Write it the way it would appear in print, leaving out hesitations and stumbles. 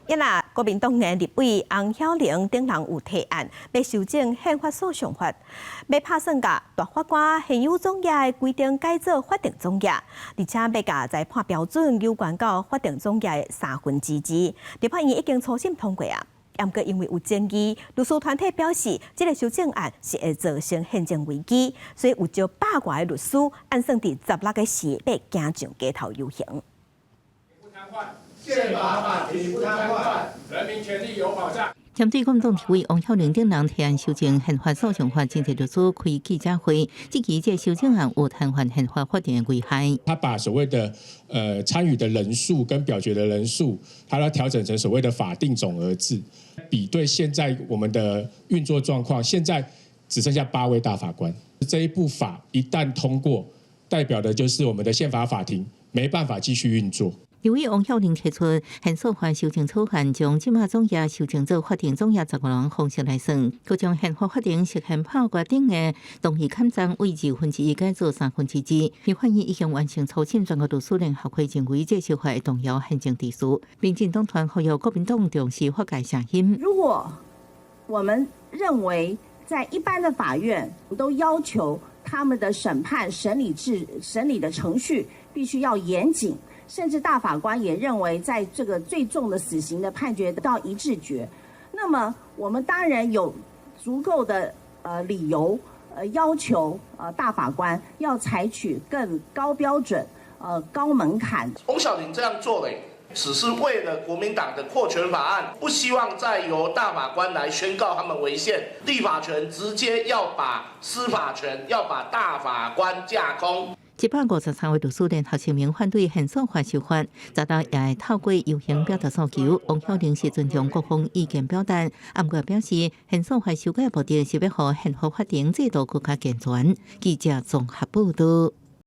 一啦，國民黨的立委翁曉玲等人有提案，欲修正憲法訴訟法，欲拍算共大法官現有總額的規定改做法定總額，而且欲共裁判標準優懸到法定總額的三分之二。立法院已經初審通過啊，毋過因為有爭議，律師團體表示，這個修正案是會造成憲政危機，所以有超百外個律師按算佇16個市欲行上街頭遊行。憲法法庭不癱瘓，人民權利有保障。針對國民黨立委翁曉玲等人提案修正憲法訴訟法，真濟律師開記者會，質疑這修正案有癱瘓憲法法庭的危害。他把所謂的參與的人數跟表決的人數，他都調整成所謂的法定總額制，比對現在我們的運作狀況，現在只剩下8位大法官，這一部法一旦通過，代表的就是我們的憲法法庭沒辦法繼續運作。立委翁曉玲提出憲訴法修正草案，將這馬總額修正做法定總額15個人方式來算，閣將憲法法庭實現判決頂的同意砍樁為1/2改做2/3。立法院已經完成初審，全國律師聯合會認為這修法會動搖憲政秩序。民進黨團呼籲國民黨重視法界聲音。如果我們認為在一般的法院都要求他們的審判審理制審理的程序必須要嚴謹，甚至大法官也認為，在這個最重的死刑的判決到一致決，那麼我們當然有足夠的理由要求大法官要採取更高標準高門檻。翁曉玲這樣做嘞，只是為了國民黨的擴權法案，不希望再由大法官來宣告他們違憲，立法權直接要把司法權要把大法官架空。153位律師聯合聲明反對憲訴法修法，16也會透過遊行表達訴求。翁曉玲是尊重各方意見表達，毋過表示憲訴法修改目的是欲予憲法法庭制度閣較健全。記者綜合報道。